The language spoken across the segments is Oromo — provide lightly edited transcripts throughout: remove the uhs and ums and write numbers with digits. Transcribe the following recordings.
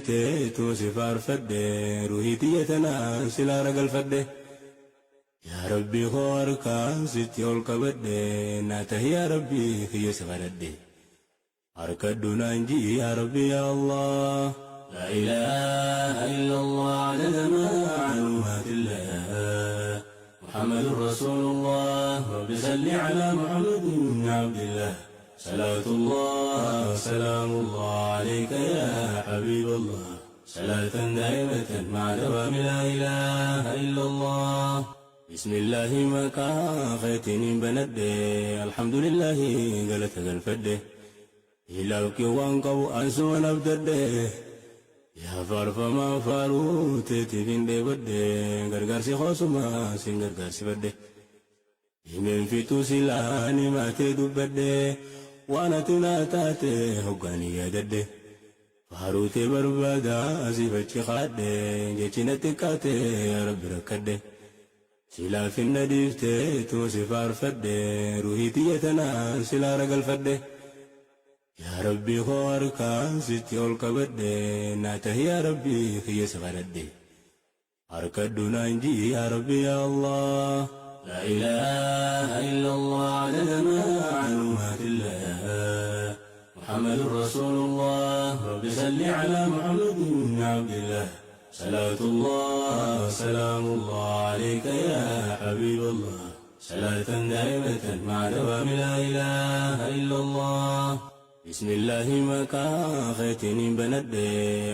dhiiftee tuma si faarfadhe ruhii tiyya tanaan silaara galfadhe. Yaa Rabbii koo harkaan sitti ol qabadhe naa tahi yaa Rabbii kiyya si kadhadhe. Harkadhu naan ji'i yaa Rabbi yaa Allah. Laa ilaaha illallah adada ma'luumaatillah Muhammadun Rasuulullah Rabbi salli alaa Muhammadin Abdillah Salaatullah salaamullah alayka yaa habiiballah Salaatan daa'imatan ma'a dawaami laa ilaaha illallah Bismillaahi maqaa keetiinin banadhe Alhamdulillaahi galata galfadhe Ilaawqii waan qabu an suman abdadhe Yaa faarfamaa faaruu teetiifin dheebodhe Gargaarsi koo suma sin gargaarsifadhe Himeen fixu silaan himatee dubbadhe Waan ati naa taate hoggaan yaadadhe Faaruu tee barbaada asiif achi kaadhe Jechi na xiqqaate yaa Rabbi rakkadhe Si laafinna dhiiftee tuma si faarfadhe Ruhii tiyya tanaan silaara galfadhe Yaa Rabbii koo harkaan sitti ol qabadhe Naa tahi yaa Rabbii kiyya si kadhadhe Harkadhu naan ji'i yaa Rabbi yaa Allah. Laa ilaaha illallah adada ma'luumaatillah Muhammadun Rasuulullah Rabbi salli alaa Muhammadin Abdillah Salaatullah salaamullah alayka yaa habiiballah Salaatan daa'imatan ma'a dawaami laa ilaaha illallah Bismillaahi maqaa keetiinin banadhe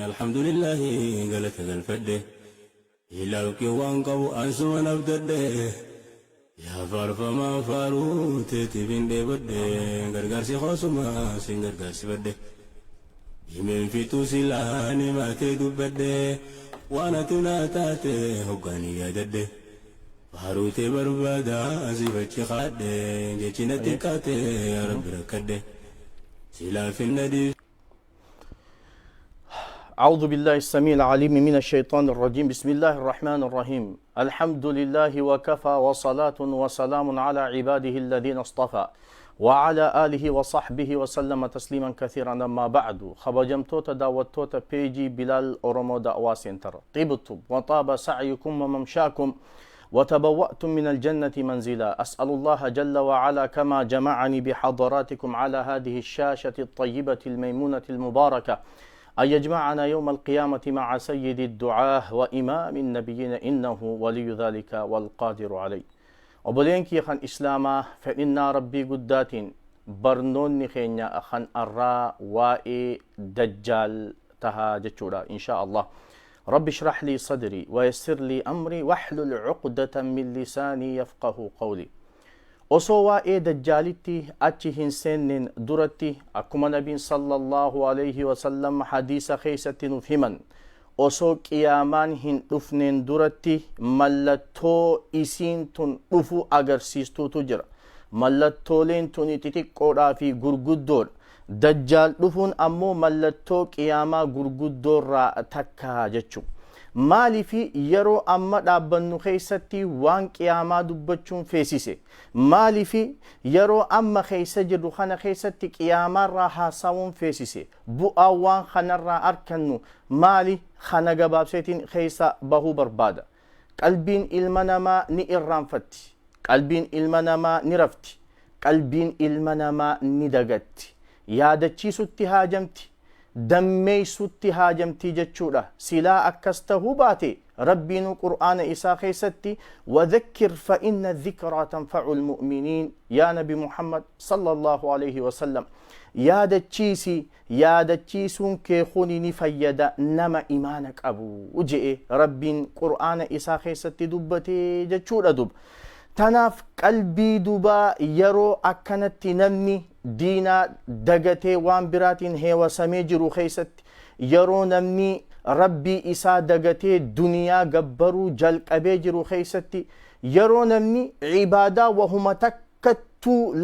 Alhamdulillaahi galata galfadhe Ilaawqii waan qabu an suman abdadhe Yaa faarfamaa faaruu teetiifin dheebodhe Gargaarsi koo suma sin gargaarsifadhe Himeen fixu silaan himatee dubbadhe Waan ati naa taate hoggaan yaadadhe Faaruu tee barbaada asiif achi kaadhe Jechi na xiqqaate yaa Rabbi rakkadhe Si laafinna dhiif أعوذ بالله السميع العليم من الشيطان الرجيم. بسم الله الرحمن الرحيم. الحمد لله وكفى، وصلاة وسلام على عباده الذين اصطفى، وعلى آله وصحبه وسلم تسليما كثيرا. أما بعد، Kabajamtoota daawwattoota peejii Bilaal Oromoo Da'waa Center، طبتم وطاب سعيكم وممشاكم وتبوأتم من الجنة منزلا. أسأل الله جل وعلا كما جمعني بحضراتكم على هذه الشاشة الطيبة الميمونة المباركة أن يجمعنا يوم القيامة مع سيد الدعاة وإمام النبيين، إنه ولي ذلك والقادر عليه. Obboleen kiyya kan Islaamaa, fedhinnaa Rabbii guddaatiin barnoonni keenya kan arraa waa'ee Dajjaal tahaa jechuudha insha Allah. رب اشرح لي صدري ويسر لي أمري واحلل عقدة من لساني يفقه قولي. Osoo waa'ee Dajjaalitti achi hin seenneen duratti, akkuma Nabiin sallallahu alayhi wasallam hadiisa keessatti nuuf himan, osoo qiyaamaan hin dhufneen duratti mallattoo isiin tun dhufu agarsiistuutu jira. Mallattooleen tuni xixiqqoodhaa fi gurguddoodha. Dajjaal dhufuun ammoo mallattoo qiyaamaa gurguddoorraa takka jechu. Maaliifi yeroo amma dhaabbannu keessatti waan qiyaamaa dubbachuun feesise? Maaliifi yeroo amma keessa jirru kana keessatti qiyaamaarraa haasawuun feesise? Bu'aa waan kanarraa arkannu maali? Kana gabaabseetiin keessa bahuu barbaada. Qalbiin ilma namaa ni irraanfatti, qalbiin ilma namaa ni rafti, qalbiin ilma namaa ni dagatti, yaadachiisutti haajamti, dammeeysutti haajamti jechuudha. Silaa akkas tahuu baate, Rabbiinuu Qur'aana isaa keessatti وذكر فإن الذكرى تنفع المؤمنين, yaa Nabi Muhammad sallallahu alayhi wasallam, yaadachiisi, yaadachiisuun kee kuni ni fayyada nama imaana qabu je'e Rabbiin Qur'aana isaa keessatti dubbatee jechuudha. Duba tanaaf qalbii dubaa yeroo akkanatti namni diinaa dagatee waan biraatiin heewasamee jiru keessatti, yeroo namni Rabbii isaa dagatee duniyaa gabbaruu jalqabee jiru keessatti, yeroo namni cibaadaa wahuma takkattuu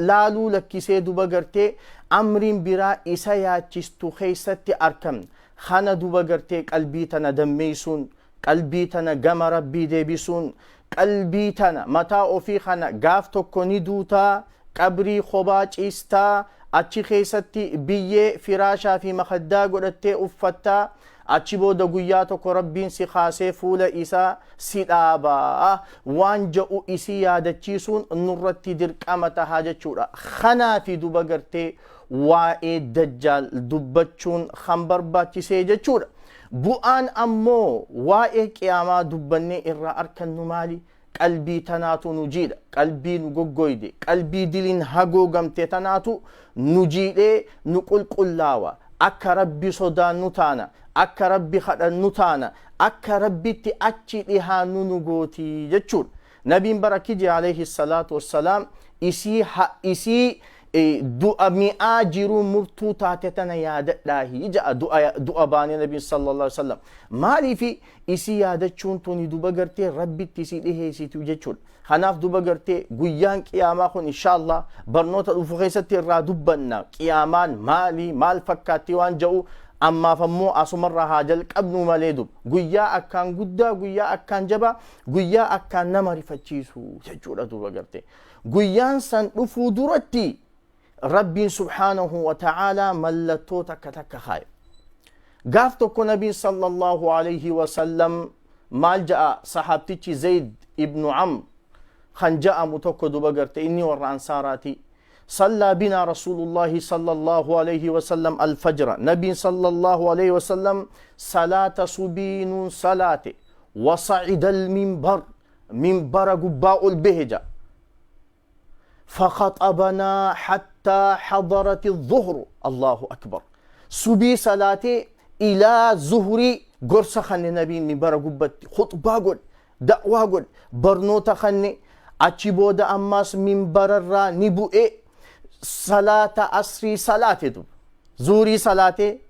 laaluu lakkisee duba gartee amriin biraa isa yaachistu keessatti arkamna. Kana duba gartee qalbii tana dammeeysuun, qalbii tana gama Rabbii deebisuun, qalbii tana mataa ofii kana gaaf tokko ni duutaa, qabrii kophaa ciistaa. Achi keessatti biyyee firaashaa fi makaddaa godhattee uffattaa. Achi booda guyyaa tokko Rabbiin si kaasee fuula isaa si dhaabaa waan ja'u isii yaadachiisuun nurratti dirqama tahaa jechuudha. Kanaafi duba gartee waa'ee Dajjaal dubbachuun kan barbaachisee jechuudha. Bu'aan ammoo waa'ee qiyaamaa dubbannee irraa arkannu maali? Qalbii tanaatu nu jiidha. Qalbii nu goggoyde, qalbii diliin hagoogamte tanaatu nu jiidhee nu qulqullaawa. Akka Rabbi sodaannu taana, akka Rabbi kadhannu taana, akka Rabbitti achi dhihaannu nu gooti jechuudha. Nabiin bara kije alayhi salaatu wassalaam isii du'a mi'aa jiruu murtuu taate tana yaadadhaahi ja'a. Du'a baanee Nabiin sallallahu alaihi wasallam maaliifi isii yaadachuun tuni duba gartee Rabbitti isii dhiheessitu jechuudha. Kanaaf duba gartee guyyaan qiyaamaa kun inshaallah barnoota dhufu keessatti irraa dubbanna. Qiyaamaan maali, maal fakkaatti waan ja'u ammaaf ammoo asumarraa haa jalqabnu malee dub guyyaa akkaan guddaa, guyyaa akkaan jabaa, guyyaa akkaan nama rifachiisu jechuudha. Duba gartee guyyaan san dhufuu duratti Rabbiin subhaanahu wa ta'aalaa mallattoo takka takka kaaye. Gaaf tokko Nabiin sallallahu alayhi wasallam maal ja'a? Sahaabtichi Zayd ibnu Amr kan ja'amu tokko duba garte inni warra Ansaaraati. صلى بنا رسول الله صلى الله عليه وسلم الفجر، نبي صلى الله عليه وسلم صلاة صبين صلاة، وصعد المنبر، منبر قباء البهجة، فخطبنا حتى حضرت الظهر. الله أكبر. subii salaatee ilaa zuhurii gorsa kanne. Nabiin minbara gubbatti khutbaa godhe, da'waa godhe, barnoota kanne. Achi booda ammaas minbararraa ni bu'e, salaata asrii salaate. Duba zuurii salaatee,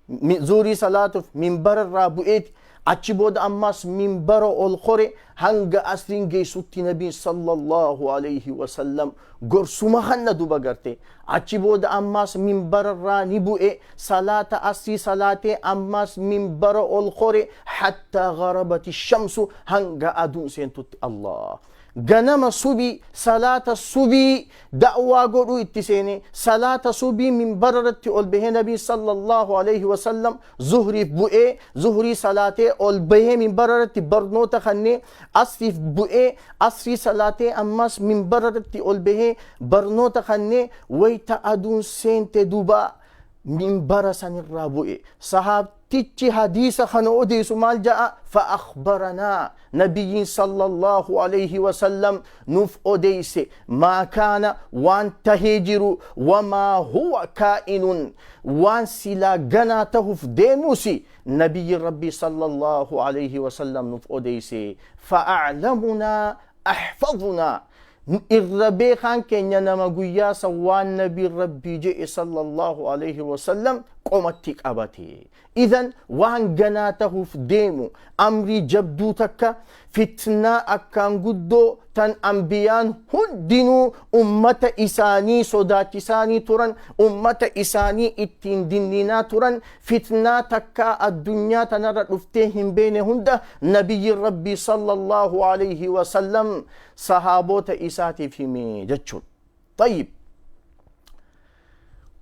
zuurii salaatuuf minbararraa bu'eeti. Achi booda ammaas minbara ol kore. Hanga asriin geessutti Nabiin sallallahu alayhi wasallam gorsuma kanna. Duba garte achi booda ammaas minbararraa ni bu'e, salaata asrii salaatee ammaas minbara ol kore, hattaa gharabati shamsu, hanga aduun seentutti. Allah, ganama subii salaata subii da'waa godhuu itti seene. Salaata subii minbara irratti ol bahee Nabii sallallahu alayhi wasallam zuhriif bu'ee, zuhrii salaatee ol bahee minbara irratti barnoota kannee, asriif bu'ee, asrii salaatee ammas minbara irratti ol bahee barnoota kannee. Wayta aduun seente duba minbara sanirraa bu'e. Sahaabtichi hadiisa kana odeessu maal ja'a? فأخبرنا، nabiyyiin sallallahu alayhi wasallam nuuf odeeyse، ما كان، waan tahee jiru، وما هو كائن، waan silaa ganaa tahuuf deemuusi nabiyyiin Rabbii sallallahu alayhi wasallam nuuf odeeyse. فأعلمنا أحفظنا، irra beekaan keenya nama guyyaa san waan nabiin Rabbii je'e sallallahu alayhi wasallam qomatti qabate. Idan waan ganaa tahuuf deemu, amrii jabduu takka, fitnaa akkaan guddoo tan ambiyaan hundinuu ummata isaanii sodaachisaanii turan, ummata isaanii ittiin dinninaa turan, fitnaa takkaa addunyaa tanarra dhuftee hin beene hunda nabiyyiin Rabbii sallallahu alayhi wasallam sahaabota isaatiif hime jechuudha. طيب,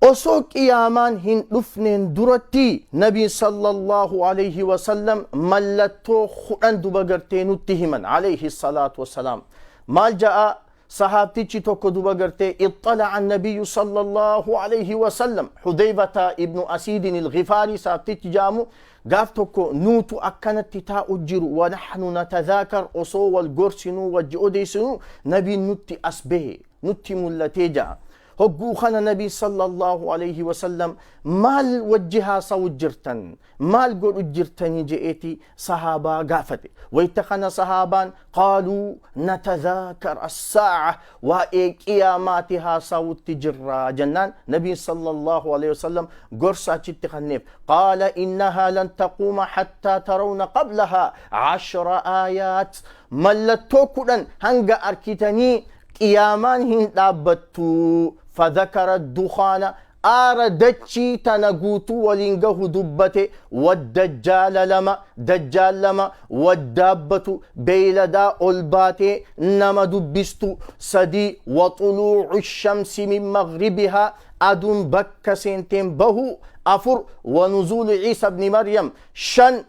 osoo qiyaamaan hin dhufneen duratti nabiin sallallahu alayhi wasallam mallattoo 10 duba gartee nutti himan alayhi salaatu wassalaam. Maal ja'a sahaabtichi tokko duba gartee? اطلع النبي صلى الله عليه وسلم، حذيفة ابن أسيد الغفاري sahaabtichi jaamu gaaf tokko nuutu akkanatti taa'u jiru، ونحن نتذاكر، osoo wal gorsinuu wajji odeysinu nabiin nutti as bahe, nutti mul'atee ja'a. Hogguu kana nabii sallallahu alayhi wasallam maal wajji haasawu jirtan, maal godhu jirtanii je'eeti sahaabaa gaafate. Wayta kana sahaabaan قالوا نتذاكر الساعة، waa'ee qiyaamaati haasawutti jirra jennaan, nabiin sallallahu alayhi wasallam gorsa achitti kanneef. قال إنها لن تقوم حتى ترون قبلها 10 آيات، mallattoo 10 hanga arkitanii qiyaamaan hin dhaabbattu. فذكر الدخان. Aara dachii tana guutuu waliin gahu dubbate. Waddajjaala lama, dajjaal lama, waddaabbatu beeyladaa ol baatee nama dubbistu sadii, waxuluucu shamsi min maghribihaa, aduun bakka seenteen bahu afur, wanuzuulu Ciisa bni Maryam shan,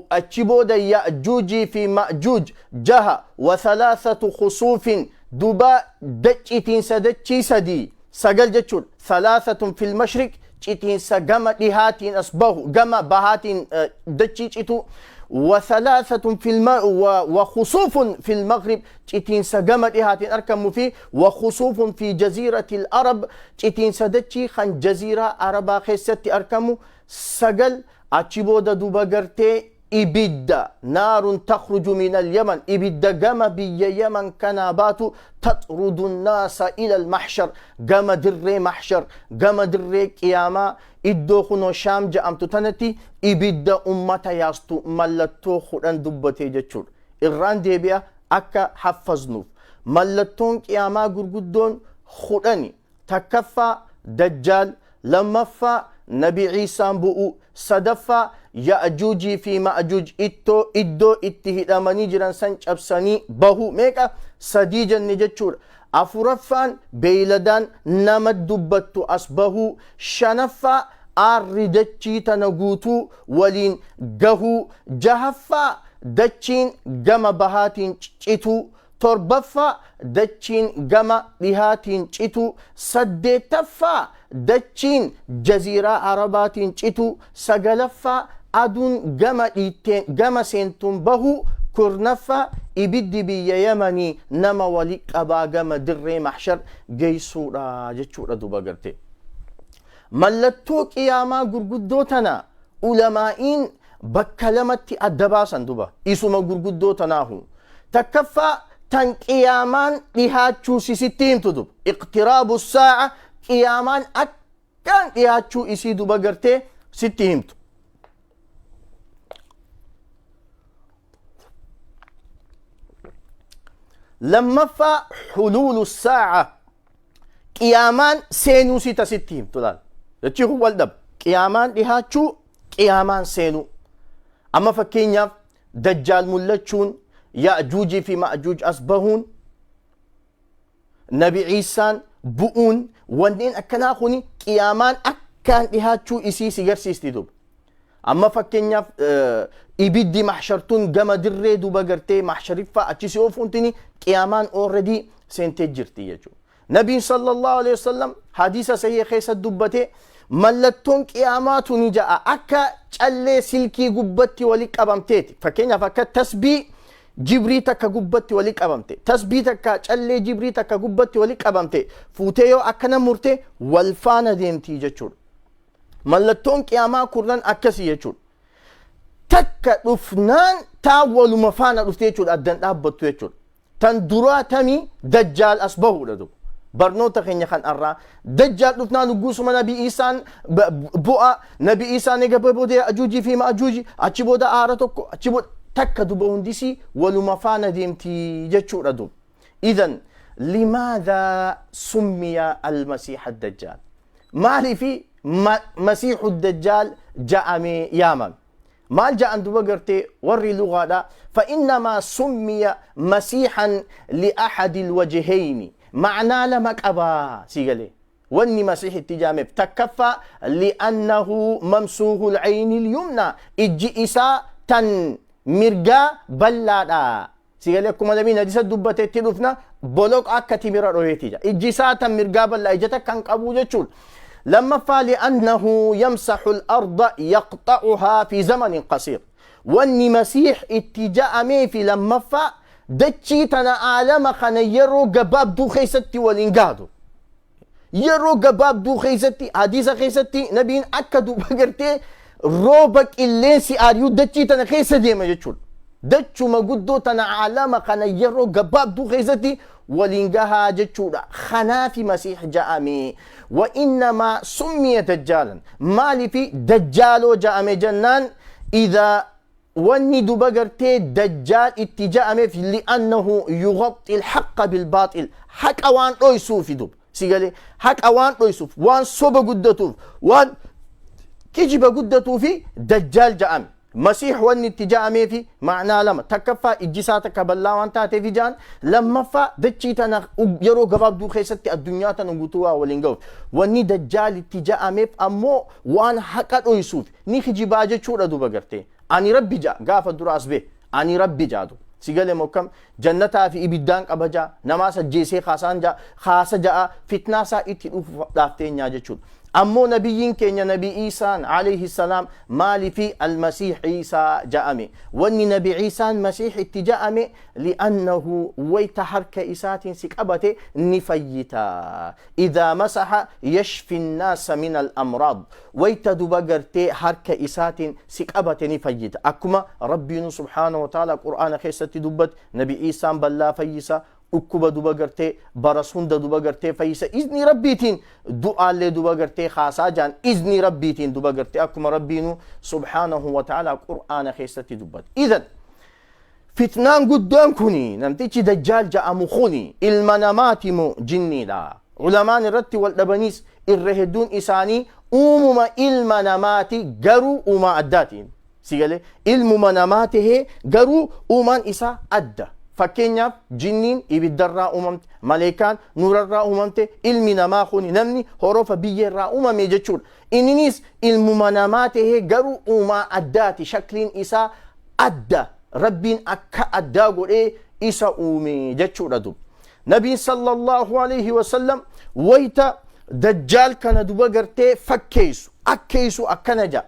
achi booda Ya'juujii fi Ma'juuj jaha, wa thalathatu khusuufin, duba citiinsa dachii sadii sagal jechuudha. Thalathatun fil mashriq, citiinsa gama dhihaatiin as bahu, gama bahaatiin dachii citu, wa thalathatun fil wa khusuufun fil maghrib, citiinsa gama dhihaatiin argamu, fi wa khusuufun fi jaziirati al-arab, citiinsa dachii kan jaziiraa arabaa keessatti argamu sagal. Achi booda duba gartee ibidda, naarun takhruju min al-yaman, ibidda gama biyya Yaman kanaa baatu, taxrudu nnaasa ila al-mahshar, gama dirree mahshar, gama dirree qiyaamaa, iddoo kunoo Shaam ja'amtu tanatti ibidda ummata yaastu. Mallattoo 10 dubbatee jechuudha. Irraan deebi'a akka haffaznuuf. Mallattoon qiyaamaa gurguddoon 10: takkaffaa dajjaal, lammaffaa Nabi Ciisaan bu'u, sadaffaa Ya'juujii fi Ma'juuj ittoo iddoo itti hidhamanii jiran san cabsanii bahu, meeqa, sadii jenne jechuudha, afuraffaan beeyladaan nama dubbattu as bahuu, shanaffaa aarri dachii tana guutuu waliin gahuu, jahaffaa dachiin gama bahaatiin cituu, torbaffaa dachiin gama dhihaatiin cituu, saddeettaffaa dachiin jaziiraa arabaatiin cituu, sagalaffaa aduun gama dhiitteen gama seentuun bahuu, kurnaffaa ibiddi biyya Yamanii nama wali qabaa gama dirree mahshar geessuudha jechuudha. Duba gartee mallattoo qiyaamaa gurguddoo tana ulamaa'iin bakka lamatti adda baasan. Duba isuma gurguddoo tanaahu, takkaffaa tan qiyaamaan dhihaachuu sisitti himtu, duba iqtiraabu saa'a, qiyaamaan akkaan dhihaachuu isii duba gartee sitti himtu. Lammaffaa huluulu saa'a, qiyaamaan seenuu si tasitti himtu. Laal, jechi kun wal dhaba: qiyaamaan dhihaachuu, qiyaamaan seenuu. Amma fakkeenyaaf dajjaal mul'achuun, Ya'juujii fi Ma'juuj as bahuun, Nabi Ciisaan bu'uun, wanneen akkanaa kuni qiyaamaan akkaan dhihaachuu isii si garsiisti. Duba amma fakkeenyaaf ibiddi mahshartuun gama dirree duba gartee mahshariffaa achi si oofuuntini qiyaamaan already seentee jirti jechuudha. Nabiin sallallahu alaihi wasallam hadiisa sahih keessa dubbate, mallattoon qiyaamaa tuni ja'a akka callee silkii gubbatti wali qabamteeti. Fakkeenyaaf akka tasbii jibrii takka gubbatti wali qabamte, tasbii takka callee jibrii takka gubbatti wali qabamte fuutee yoo akkana murte wal faana deemtii jechuudha. Mallattoon qiyaamaa kurnan akkasii jechuudha. Takka dhufnaan taa waluma faana dhufte jechuudha, addan dhaabbattu jechuudha. Tan duraa tamii? Dajjaal as bahuudha. Duba barnoota keenya kan arraa, dajjaal dhufnaan guusuma Nabi Isaan bu'a. Nabi Isaan eega booda Ya'juujii fi Ma'juuji, achi booda aara tokko, achi booda takka. Duba hundisii waluma faana deemti jechuudha. Duba idan limaadhaa summiya almasiiha dajjaal? Maaliifi masiixu dajjaal ja'amee yaamame? Maal ja'an duba gartee warri lugaadha? فإنما سمي مسيحا لأحد الوجهين, معنى لما قبا سيغلي wanni masiix itti jaameef, takkaffaa لأنه ممسوح العين اليمنى, ijji isaa tan mirgaa ballaadha. Sigalee akkuma nabiin hadisa dubbatetti dhufna, boloq akka timira dhoheeti jaa, ijji isaa tan mirgaa bal'aa, ija takka hin qabu jechuudha. Lammaffaa لأنه يمسح الأرض يقطعها في زمن قصير. Wanni masiix itti ja'amee fi lammaffaa dachii tana aalama kana yeroo gabaabduu keessatti waliin gaadu. Yeroo gabaabduu keessatti, hadiisa keessatti nabiin akka duuba gartee rooba qilleensi aariyuu dachii tana keessa deema jechuudha. Dachuma guddoo tana aalama kana yeroo gabaabduu keessatti waliin gahaa jechuudha. Kanaafi masiix ja'ame. وإنما سمي دجالا, maalifi dajjaaloo ja'ame jennaan, إذا wanni duba gartee dajjaal itti ja'ameef لأنه يغطي الحق بالباطل, haqa waan dhoysuufi. Duba Si galee haqa waan dhoysuuf, waan soba guddatuuf, waan kijiba guddatuufi dajjaal ja'ame. Masiih wanni itti ja'ameefi ma'naa lama. Takkaffaa ijji isaa takka bal'aa waan taateefi ja'an. Lammaffaa dachii tana yeroo gabaabduu keessatti addunyaa tana guutuu waa waliin ga'uuf. Wanni dajjaal itti ja'ameef ammoo waan haqa dhoysuuf ni kijibaa jechuudha duba gartee. Ani rabbi ja'a gaafa dura as bahe ani rabbi ja'a duba. Si gale moo akkam? Jannataa fi ibiddaan qaba ja'a, namaas ajjeesee kaasaan ja'a, kaasa ja'a, fitnaa isaa itti dhufuudhaaf teenyaa jechuudha. Ammoo nabiyyiin keenya nabi Iisaan alayhi salaam maalifi almasiih Iisaa ja'ame? Wanni nabi Iisaan masiih itti ja'ame li'annahu wayta harka isaatiin si qabate ni fayyita. Idhaa masaha yashfi nnaasa min al-amraad. Wayta duba gartee harka isaatiin si qabate ni fayyita. Akkuma Rabbiinuu subhaanahu wa ta'aalaa Qur'aana keessatti dubbate nabi Iisaan ballaa fayyisa, dhukkuba duba gartee baras hunda duba gartee fayyisa iznii Rabbiitiin du'aallee duba gartee kaasaa jaan iznii Rabbiitiin duba gartee akkuma Rabbiinuu subhaanahu wa ta'aalaa Qur'aana keessatti dubbate. Idhan Fitnaan guddaan kuni namtichi dajjaal ja'amu kuni ilma namaati moo jinniidha? Ulamaan irratti wal dhabaniis irra hedduun isaanii uumuma ilma namaati garuu uumaa addaatiin. Si galee ilmuma namaa tahee garuu uumaan isaa adda. Fakkeenyaaf jinniin ibiddarraa uumamte, maleekaan nuurarraa uumamte, ilmi namaa kuni namni horofa biyyeerraa uumame jechuudha. Inniniis ilmuma namaa tahee garuu uumaa addaati shakliin isaa adda Rabbiin akka addaa godhee isa uume jechuudha dub. Nabiin sallallahu alayhi wasallam wayta dajjaal kana duba gartee fakkeessu akkeessu akkana ja'a.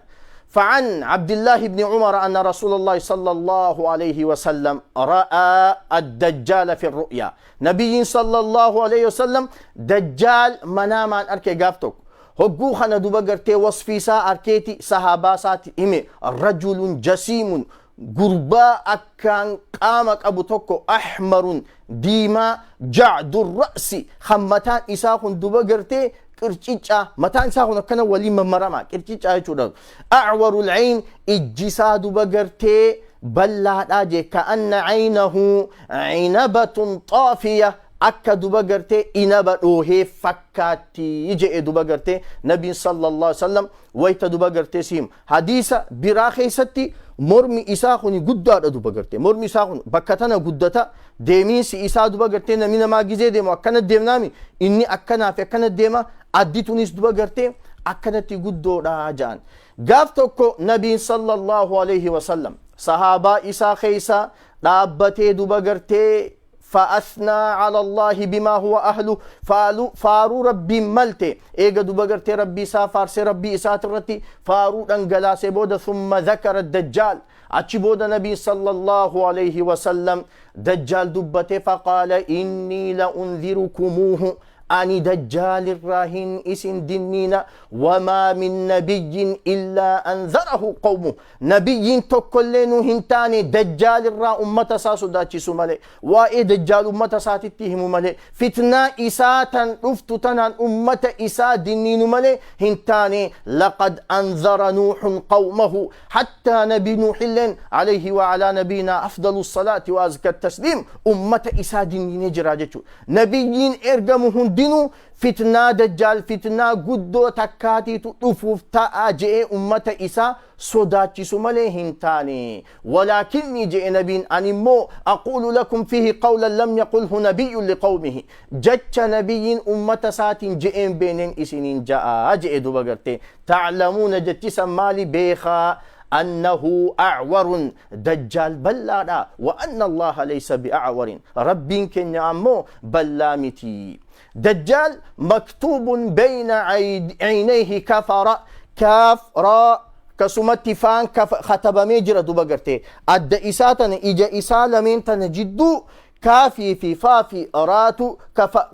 فعن عبد الله بن عمر أن رسول الله صلى الله عليه وسلم رأى الدجال في الرؤيا نبي صلى الله عليه وسلم دجال مناما أركي قافتك Hogguu kana duba gartee wasfii isaa arkeeti sahaabaa isaatti hime rajulun jasiimun gurbaa akkaan qaama qabu tokko ahmarun diimaa jacdu ra'si kan mataan isaa kun duba gartee qirciccaa mataan isaa kun akkana waliin mammaramaa qirciccaa jechuudha acwarul cayn ijji isaa duba gartee ballaadhaa jee ka'anna caynahu cinabatun xaafiya akka duba gartee inaba dhoohee fakkaatti je'e duba gartee nabiin sallallahu alaihi wasallam wayta duba gartee siim hadiisa biraa keessatti mormi isaa kuni guddaadha duba gartee mormi isaa kun bakka tana guddata deemiinsi isaa duba gartee namni namaa gizee deemu akkana deemnaami inni akkanaa fi akkana deema addi tunis duba gartee akkanatti guddoodha ja'an gaaf tokko nabiin sallallahu alaihi wasallam sahaabaa isaa keessa dhaabbatee duba gartee fa'asnaa cala Allaahi bimaa huwa ahlu faalu faaruu rabbiin malte eega duba gartee rabbii isaa faarsee rabbii isaatirratti faaruu dhangalaasee booda thumma dhakara dajjaal achi booda nabiin sallallahu alayhi wasallam dajjaal dubbate faqaala innii la unzirukumuuhu Ani dajjaalirraa hin isin dinniina wamaa min nabiyyin illaa anzarahu qawmuh nabiyyiin tokkollee nu hin taane dajjaalirraa ummata isaa sodaachisu malee waa'ee dajjaal ummata isaatitti himu malee fitnaa isaa tan dhuftu tanaan ummata isaa dinniinu malee hin taane laqad anzara nuuhun qawmahu hattaa nabi nuuhilleen alayhi wa alaa nabiinaa afdalu salaati wa azka tasliim ummata isaa dinniinee jira jechuudha Nabiyyiin ergamu hundinuu fitnaa dajjaal fitnaa guddoo takkaatiitu dhufuuf ta'a je'ee ummata isaa sodaachisu malee hin taane. Walaakinnii je'e nabiin ani immoo aquulu lakum fiihi qawlan lam yaqulhu nabiyyun liqawmihi jecha nabiyyiin ummata isaatiin je'ee hin beekneen isiniin ja'a je'e duba gartee ta'lamuuna jechi san maali beekaa annahu a'warun Dajjaal bal'aadha. Wa anna Allaaha laysa bi'a'warin. Rabbiin keenya ammoo bal'aa miti. Dajjaal maktuubun bayna caynayhi kafara kaaf raa akkasumatti faan katabamee jira duba gartee adda isaa tana ija isaa lameen tana jidduu kaafii fi faa fi raatu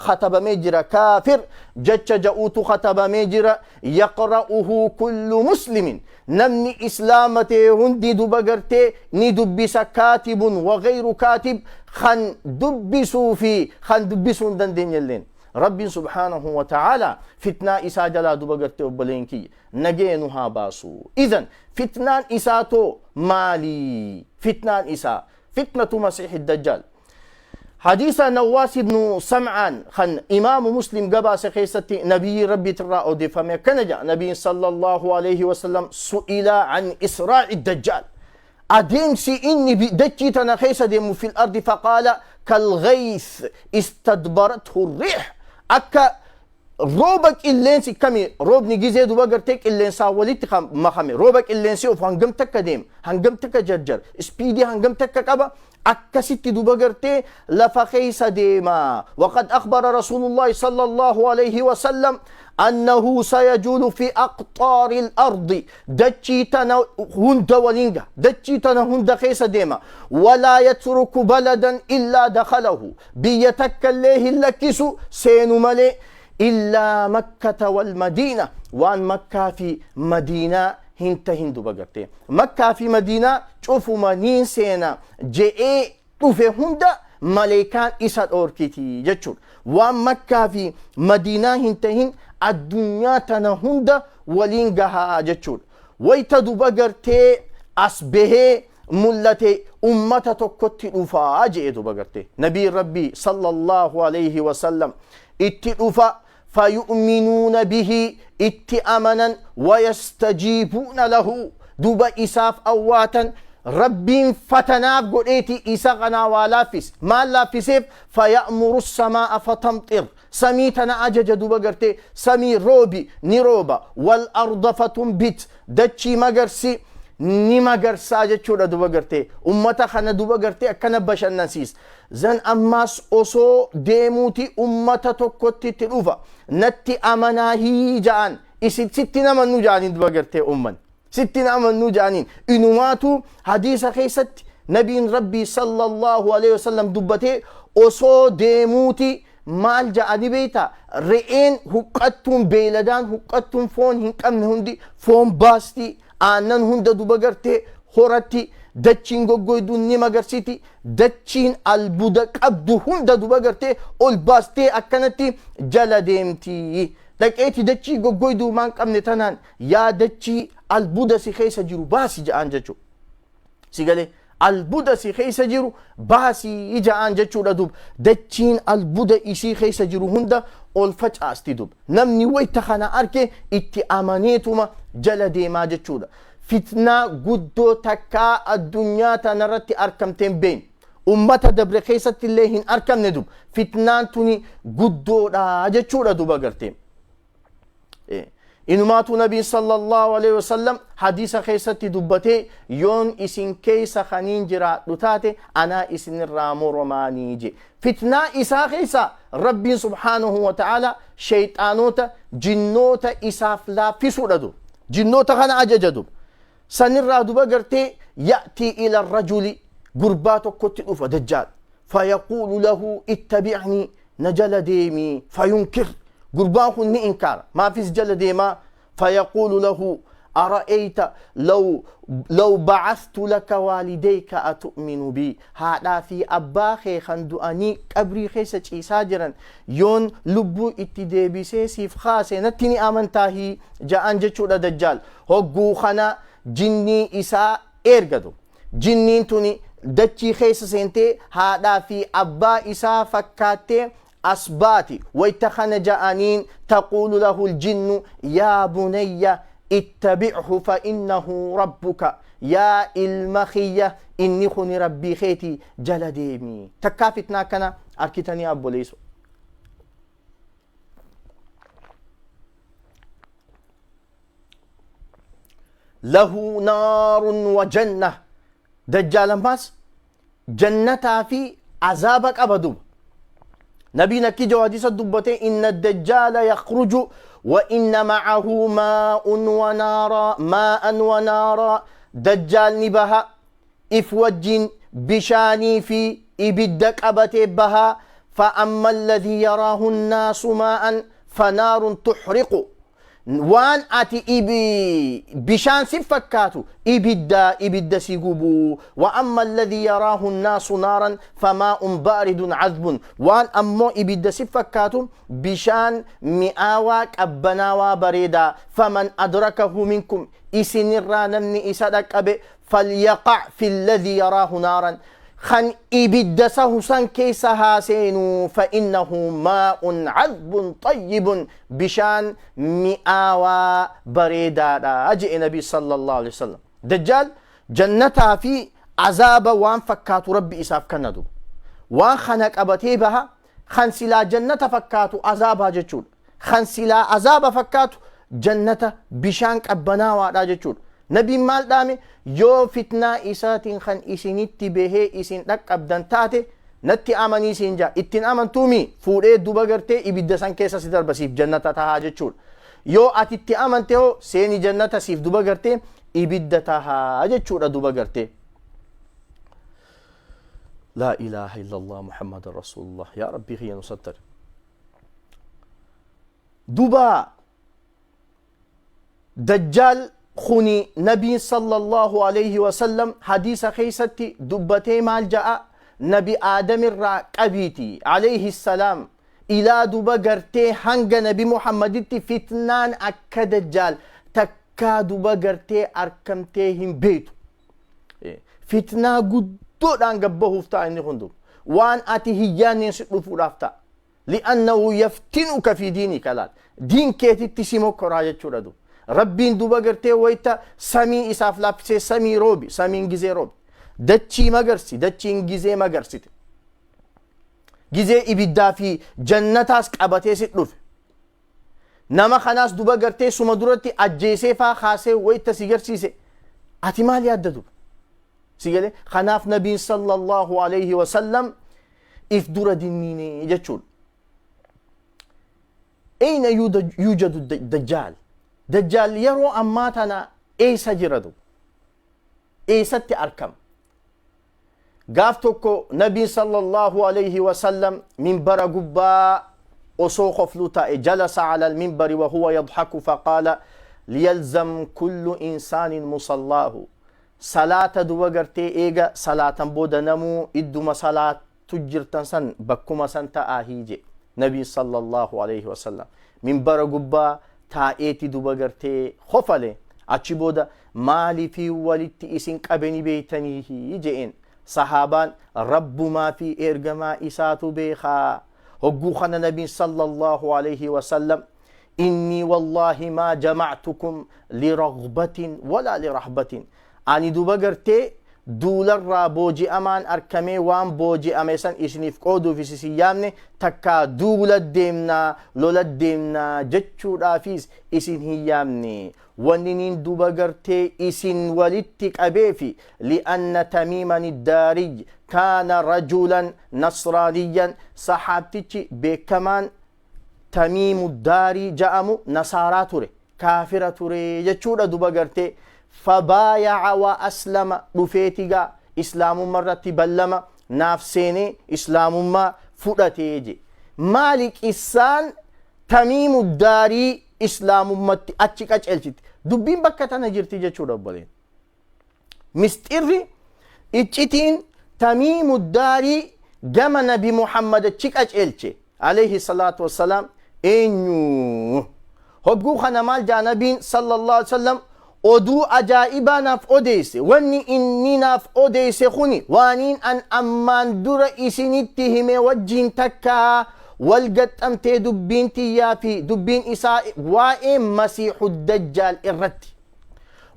katabamee jira kaafir jecha ja'uutu katabamee jira yaqra'uhu kullu muslimin Namni islaama ta'e hundi duba gartee ni dubbisa kaatibun wa gayru kaatib kan dubbisuu fi kan dubbisuu hin dandeenyelleen. Rabbiin subhaanahu wa ta'aalaa fitnaa isaa jalaa duba gartee obboleen kiyya nagaya nu haa baasu. Idan fitnaan isaa too maali? Fitnaan isaa fitnatu masiihi dajjaal. Hadiisa Nawwaas ibnu Sam'aan kan Imaamu Muslim gabaase keessatti nabiyyi Rabbiitirraa odeeffame akkana jedha nabiin sallallahu alaihi wasallam su'ila an israa'i dajjaal adeemsi inni dachii tana keessa deemu fil ardi faqaala kalghayth istadbarathu riih akka rooba qilleensi kami roobni gizee duba gartee qilleensaa walitti makame rooba qilleensi of hangam takka deema hangam takka jarjar ispiidii hangam takka qaba akkasitti duba gartee lafa keessa deema. Waqad akhbara rasuulullahi sallallahu alayhi wasallam annahu sayajuulu fi aqxaari al-ardi dachii tana hunda waliin gaha dachii tana hunda keessa deema walaa yatruku baladan illaa dakhalahu biyya takka illee hin lakkisu seenu malee illaa makkata wal madiina waan makkaa fi madiinaa hin tahin duba gartee makkaa fi madiinaa cufuma niin seena je'ee dhufe hunda maleekaan isa dhoorkiti jechuudha. Waan makkaa fi madiinaa hin tahin addunyaa tana hunda waliin gahaa jechuudha. Wayta duba gartee as bahee mul'ate ummata tokkotti dhufaa je'e duba gartee nabiin rabbii sallallahu alayhi wasallam itti dhufa fayu'minuuna bihi itti amanan wayastajiibuuna lahu duba isaaf awwaatan rabbiin fatanaaf godheeti isa kanaa waa laaffise maal laaffiseef faya'muru samaa'a fatamxir samii tana ajaja duba gartee samii roobi ni rooba wal arda fatunbit dachii magarsi ni magarsaa jechuudha duba gartee ummata kana duba gartee akkana bashannansiisa zan ammaas osoo deemuuti ummata tokkotti itti dhufa natti amanaahii ja'an isin sitti namannu ja'aniin duba gartee umman sitti namannu ja'aniin inumaatu hadiisa keessatti nabiin rabbii sallallahu alaihi wasallam dubbatee osoo deemuuti maal ja'ani beeyta re'een huqqattuun beeyladaan huqqattuun foon hin qabne hundi foon baasti aannan hunda duba gartee horatti dachiin goggoyduun ni magarsiti dachiin albuda qabdu hunda duba gartee ol baastee akkanatti jala deemti dhaqeeti dachii goggoyduu maan qabne tanaan yaa dachii albuda si keessa jiru baasi ja'aan jechuudha. Si galee albuda si keessa jiru baasii ja'aan jechuudha dub dachiin albuda isii keessa jiru hunda ol facaasti dub namni wayta kana arke itti amaneetuma jala deemaa jechuudha. Fitnaa guddoo takkaa addunyaa tanarratti arkamteen beekne ummata dabre keessatti illee hin arkamne dub fitnaan tuni guddoodha jechuudha duba gartee. Inumaatu nabiin sallallahu alaihi wasallam hadiisa keessatti dubbatee yoon isin keessa kaniin jiraadhu taate anaa isinirraa moromaanii je. Fitnaa isaa keessa rabbiin subhaanahu wa ta'ala shayxaanota jinnoota isaaf laaffisuudha dub. Jinnoota kana ajaja dub. Sanirraa duba gartee ya'tii ila rajuli gurbaa tokkotti dhufa dajjaal. Fayaquulu lahu ittabi'nii na jala deemii fayunkir. Gurbaan kun ni inkaara maafis jala deemaa fayaquulu lahu ara'ayta law ba'athtu laka waalidayka atu'minu bi haadhaa fi abbaa kee kan du'anii qabrii keessa ciisaa jiran yoon lubbuu itti deebisee siif kaase natti ni amantaahii ja'an jechuudha dajjaal hogguu kana jinnii isaa ergatu jinniin tuni dachii keessa seentee haadhaa fi abbaa isaa fakkaattee asbaati wayta kana ja'aniin taquulu lahu ljinnu yaa bunayya ittabichu fa innahu rabbuka yaa ilma kiyya inni kuni rabbii keeti jala deemi takkaa fitnaa akkana arkitanii abboleeyso lahu naarun wa janna dajjaal ammaas jannataa fi azaaba qaba duba nabiin akki jahu hadiisa dubbate inna dajjaala yakhruju wa inna ma'ahu maa'un wa naara maa'an wa naara dajjaal ni baha if wajjin bishaanii fi ibidda qabatee baha فأما الذي يراه الناس ماء فنار تحرق waan ati bishaan si fakkaatu ibidda ibidda si gubu wa amma alladhii yaraahu nnaasu naaran famaa'un baaridun cadbun waan ammoo ibidda si fakkaatu bishaan mi'aawaa qabbanaawaa bareedaa faman adrakahu minkum isinirraa namni isa dhaqqabe falyaqac fi alladhii yaraahu naaran Kan ibidda sahu san keessa haa seenuu. Fa'innahu maa'un cadbun xayyibun, bishaan mi'aawaa bareedaadha je'e Nabi sallallahu alaihi wasallam. Dajjaal jannataa fi azaaba waan fakkaatu Rabbi isaaf kenna duba. Waan kana qabatee baha, kan silaa jannata fakkaatu azaabaa jechuudha. Kan silaa azaaba fakkaatu jannata bishaan qabbanaawaadha jechuudha. Nabiin maal dhaame? Yoo fitnaa isaatiin kan isinitti bahee isin dhaqqabdan taate, natti amanii siin jaa, ittiin amantuumi fuudhee duba gartee ibidda san keessa si darba, siif jannata tahaa jechuudha. Yoo ati itti amante hoo, seeni jannata, siif duba gartee ibidda tahaa jechuudha duba gartee. لا إله إلا الله محمد رسول الله. يا ربي خيا نستر. Duba Dajjaal kuni Nabiin sallallahu alayhi wasallam hadiisa keeysatti dubbatee maal ja'a? Nabi Aadamirraa qabiiti alayhi salaam ilaa duba gartee hanga Nabi Muhammaditti fitnaan akka Dajjaal takkaa duba gartee arkamtee hin beeytu. Fitnaa guddoodhaan gabbahuuf ta'a inni kun. Waan ati hin yaanneen si dhufuudhaaf ta'a. Li'annahu yaftinuka fi diinika, laal, diin keetitti si mokkoraa jechuudha. Du Rabbiin duba gartee wayta samii isaaf laaffisee, samii roobi, samiin gizee roobi, dachii magarsi, dachiin gizee magarsite, gizee ibiddaa fi jannataas qabatee si dhufe, nama kanaas duba gartee suma duratti ajjeesee faa kaasee wayta si garsiise, ati maal yaadda duba? Si galee? Kanaaf Nabiin sallallahu alayhi wasallam if dura dinniine jechuudha. Ayna yuujadu Dajjaal? Dajjaal yeroo ammaa tana eessa jira du? Eessatti argama? Gaaf tokko Nabiin sallallahu alayhi wasallam minbara gubbaa osoo kofluu taa'e, jalasa ala alminbari wa huwa yadhaku, faqaala liyalzam kullu insaanin musallaahu. Salaata duba gartee eega salaatan booda namuu idduma salaatu jirtan san bakkuma san ta'aa hiije. Nabiin sallallahu alayhi wasallam minbara gubbaa taa'eeti duba gartee kofale. Achi booda maaliifii walitti isin qabeni beeytanii je'een. Sahaabaan Rabbumaa fi ergamaa isaatu beekaa. Hogguu kana Nabiin sallallahu alayhi wasallam, "Innii wallaahi maa jamactukum liraghbatin walaa lirahbatin." Ani duba gartee duularraa booji'amaan arkamee waan booji'ame san isiniif qooduuf isin yaamne, takkaa duula deemnaa lola deemnaa jechuudhaafis isin hin yaamne. Wanni niin duba gartee isin walitti qabeefi li'anna Tamiiman Iddaariy kaana rajulan nasraaniyyan. Sahaabtichi beekamaan Tamiimu Daarii ja'amu nasaaraa ture, kaafira ture jechuudha duba gartee. Fabaayaca wa aslama, dhufeetigaa islaamummaa irratti ballama naaf seenee islaamummaa fudhatee je. Maali qissaan Tamiimu Daarii islaamummatti achi qaceelchite? Dubbiin bakka tana jirti jechuudha obboleen. Misxirri iccitiin Tamiimu Daarii gama Nabi Muhammad achi qaceelche alayhi salaatu wassalaam eenyu? Hogguu kana maal jaa Nabiin sallallahu alaihi wasallam? Oduu ajaa'ibaa naaf odeesse. Wanni inni naaf odeesse kuni waaniin an ammaan dura isinitti hime wajjiin takkaa wal gaxxamtee. Dubbiin tiyyaa fi dubbiin isaa waa'ee Masiixu Dajjaal irratti,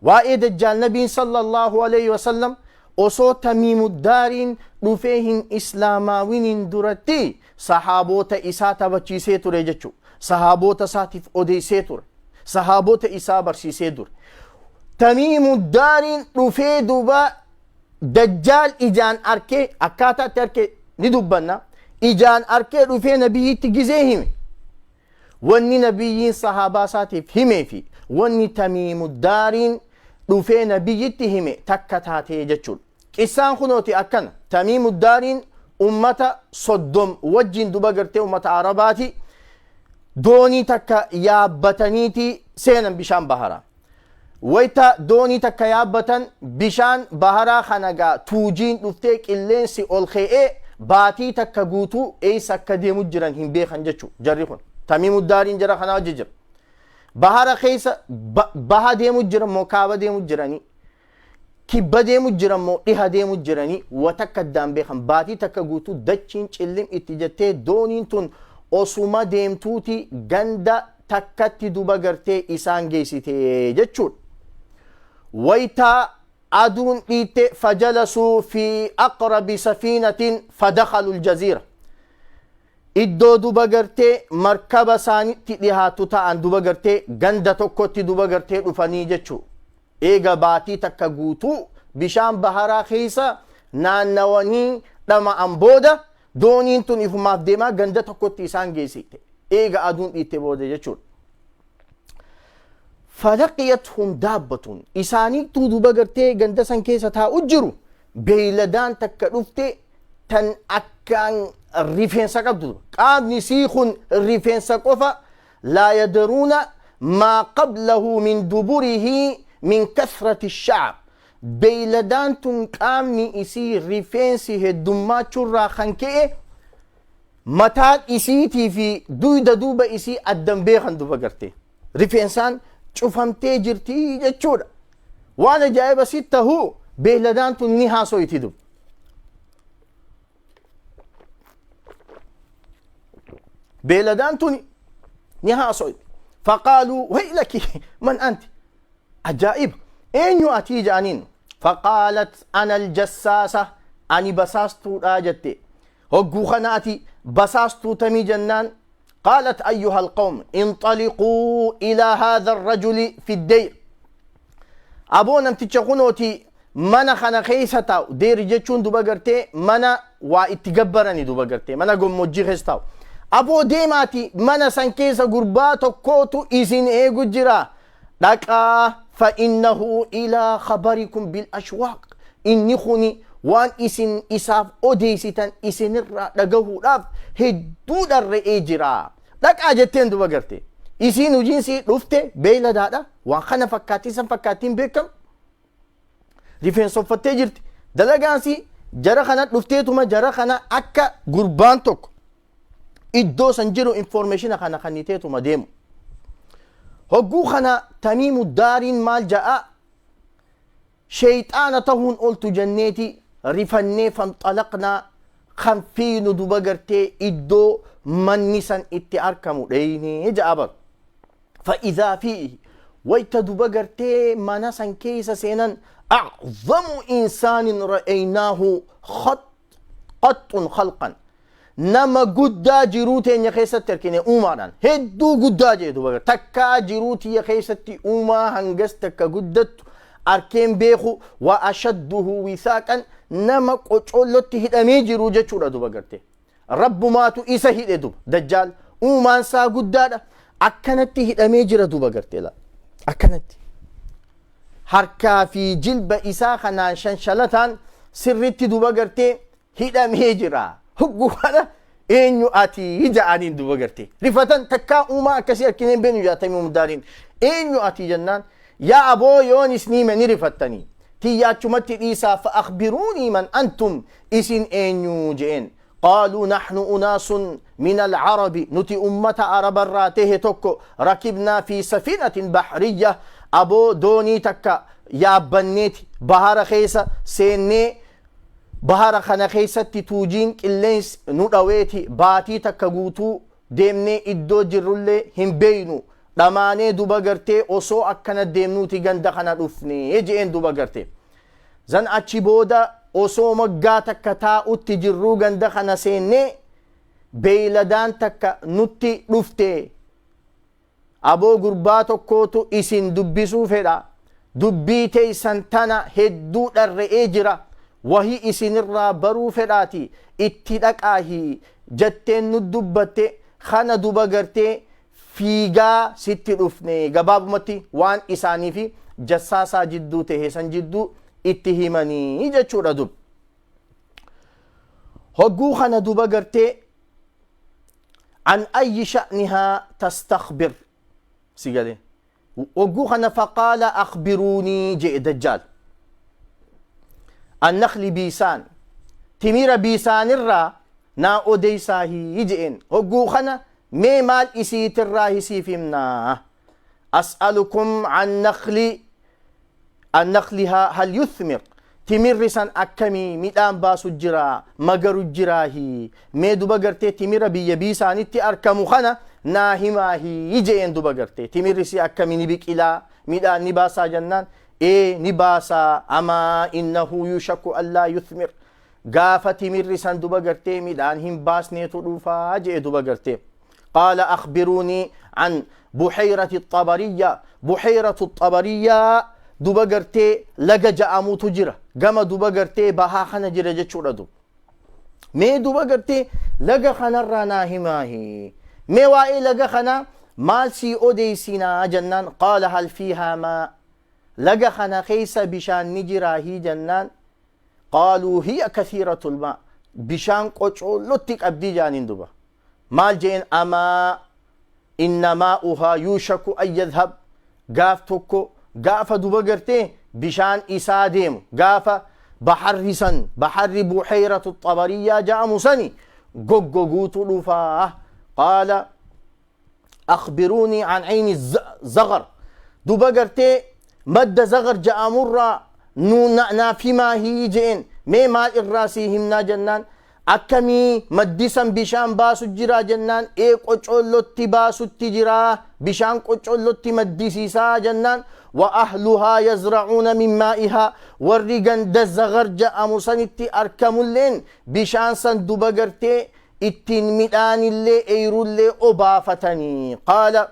waa'ee Dajjaal Nabiin sallallahu alaihi wasallam osoo Tamiimu Daariin dhufee hin islaamaawiniin duratti sahaabota isaa taphachiisee ture jechuudha. Sahaabota isaatiif odeessee ture. Sahaabota isaa barsiisee ture. Tamiimu Daariin dhufee duuba Dajjaal ijaan arkee, akkaataa itti arkee ni dubbanna. Ijaan arkee dhufee Nabiyyitti gizee hime. Wanni Nabiyyiin sahaabaa isaatiif himee fi wanni Tamiimu Daariin dhufee Nabiyyitti hime takka taatee jechuudha. Qissaan kunooti akkana. Tamiimu Daariin ummata 30 wajjin duba gartee ummata Arabaati doonii takka yaabbataniiti seenan bishaan baharaa. Wayta doonii takka yaabbatan bishaan baharaa kana gaa tuujiin dhuftee qilleensi ol ka'ee baatii takka guutuu eessa akka deemu jiran hin beekan jechuudha jarri kun. Tamiimu Daariin jara kanaa wajji jira. Bahara keessa baha deemu jiran moo kaaba deemu jiranii. Kibba deemu jiran moo dhiha deemu jiranii wa takka addaan beekan. Baatii takka guutuu dachiin cillim itti jettee dooniin tun osuma deemtuuti ganda takkatti duba gartee isaan geessite jechuudha. Waytaa aduun dhiitte, fajalasuu fi aqrabi safiinatin fadakhalu aljaziira. Iddoo duba gartee markaba isaanitti dhihaatu ta'an duba gartee ganda tokkotti duba gartee dhufanii jechuu. Eega baatii takka guutuu bishaan baharaa keessa naannawanii dhama'an booda, dooniin tun ifumaaf deemaa ganda tokkotti isaan geessite. Eega aduun dhiitte booda jechuudha. Falaqiyathum daabbatun, isaaniittuu duba gartee ganda san keessa taa'u jiru, beeyladaan takka dhufte tan akkaan rifeensa qabdu, qaamni sii kun rifeensa qofa. Laa yadruuna maa qablahu min duburihi min kathrati sha'ar. Beeyladaan tun qaamni isii rifeensi heddummaachurraa kan ka'e mataan isiitii fi duyda duuba isii addan beekan, duba gartee rifeensaan cufamtee jirti jechuudha. Waan ajaa'iba si tahu, beeyladaan tun ni haasoyti dub. Beeyladaan tun ni haasoyti. Faqaaluu waylaki, man anti? Ajaa'iba, eenyu atii jedhaniin. Faqaalat ana aljassaasa, ani basaastuudha jette. Hogguu kana ati basaastuu tamii jennaan, قالت أيها القوم انطلقوا إلى هذا الرجل في الدير. Aboo, namticha kunooti mana kana keessa taa'u. Deeri jechuun duba gartee mana waa itti gabbarani, duba gartee mana gammoojjii keessa taa'u. Aboo, deemaati mana san keessa gurbaa tokkootu isin eegu jira, dhaqaa. فإنه إلى خبركم بالأشواق, inni kuni waan isin isaaf odeeysitan isinirraa dhagahuudhaaf hedduu dharre'ee jira, dhaqaa jetteen. Duba garte isiin hojiin dhufte beeyladaadha, waan kana fakkaattii san fakkaattiin beekam, rifeensa uffattee jirti. Dalagaansi jara kana dhufteetuma jara kana akka gurbaan tokko iddoo san jiru information kana kanniteetuma deemu. Hogguu kana Tamiimu Daariin maal ja'a? Sheeyxaana tahuun oltu jenneeti rifannee, فانطلقنا, kan fiinu duba gartee iddoo manni san itti argamu dheeynee ja'a bar. فإذا فيه, wayta duba gartee mana san keessa seenan, أعظم إنسان رأيناه خط قط خلقا, nama guddaa jiruu teenya keessatti argine, uumaadhaan hedduu guddaa jee duba. Takkaa jiruu tiyya keessatti uumaa hangas takka guddattu arkeen beeku. وأشده وثاقا, nama qocollotti hidhamee jiru jechuudha duba garte. Rabbumaatu isa hidhe duba. Dajjaal uumaan isaa guddaadha, akkanatti hidhamee jira duba garte la, akkanatti harkaa fi jilba isaa kanaan shanshalataan sirritti duba gartee hidhamee jira. Hogguu kana eenyu ati ja'aniin duba garte rifatan. Takkaa uumaa akkasii arkineen beenu jaatamii mudaariin. Eenyu ati jennaan, yaa aboo, yoon isniime ni rifattanii, tiyyaachumatti dhiisaa. فأخبروني من أنتم, isin eenyu je'een. قالوا نحن أناس من العرب, nuti ummata araba irraa tahe tokko. ركبنا في سفينة بحرية, aboo doonii takka yaabbanneeti bahara keessa seennee, bahara kana keessatti tuujiin qilleensi nu dhaweeti baatii takka guutuu deemnee iddoo jirrullee hin beeynu, dhamaanee duba gartee osoo akkana deemnuuti ganda kana dhufne je'een duba garte. Zan achi booda osoo moggaa takka taa'utti jirruu ganda kana seennee, beeyladaan takka nutti dhufte. Aboo, gurbaa tokkootu isin dubbisuu fedha, dubbii teeysan tana hedduu dharre'ee jira, wahii isinirraa baruu fedhaati itti dhaqaahi jetteen nu dubbatte. Kana duba gartee fiigaa sitti dhufne. Gabaabumatti waan isaanii fi jassaasaa jidduu tahe san jidduu itti himanii jechuudha dub. Hogguu kana duba gartee عن أي شأنها تستخبر سيقالي. Hogguu kana فقال أخبروني جئ دجال النخل بيسان, timira biisaanirraa naa odeysaahi je'een. Hogguu kana mee maal isiitirraa hisiif himnaa? أسألكم عن نخل An naqlihaa hal yuthmir, timirri san akkamii, midhaan baasu jira, magaru jiraahi? Mee duba gartee timira biyya biisaanitti arkamu kana naa himaahi je'een. Duba gartee timirri si akkamii, ni biqilaa, midhaan ni baasaa jennaan, ee ni baasaa. Amaa innahu yushaku allaa yuthmir, gaafa timirri san duba gartee midhaan hin baasneetu dhufaa je'e duba gartee. Qaala akhbiruunii an buhayrati xabariyya, buhayratu xabariyyaa duba gartee laga ja'amutu jira, gama duba gartee bahaa kana jira jechuudha. Dub mee duba gartee laga kanarraa naa himaahi, mee waa'ee laga kana maal sii odeysinaa jennaan, qaala hal fiihaa maa, laga kana keessa bishaan ni jiraahii jennaan, qaaluu hiya kathiiratul maa, bishaan qocoollotti qabdii jaaniin. Duba maal jeen? Amaa inna maa'uhaa yuushaku an yadhab, gaaf tokko gaafa duba gartee bishaan isaa deemu, gaafa baharri san, baharri buheyratu xabariyyaa ja'amu sani goggoguutu dhufaa. Qaala akhbiruunii an cayni zagar, duba gartee madda zagar ja'amurraa nu naaf himaahii je'en. Mee maal irraa sii himnaa jennaan, akkamii maddi san bishaan baasu jira jennaan, ee qocollotti baasutti jira, bishaan qocollotti maddisiisaa jennaan, wa ahluhaa yazracuuna min maa'ihaa, warri ganda zagar ja'amu sanitti arkamulleen bishaan san duba gartee ittiin midhaanillee eeyrullee obaafatanii. Qaala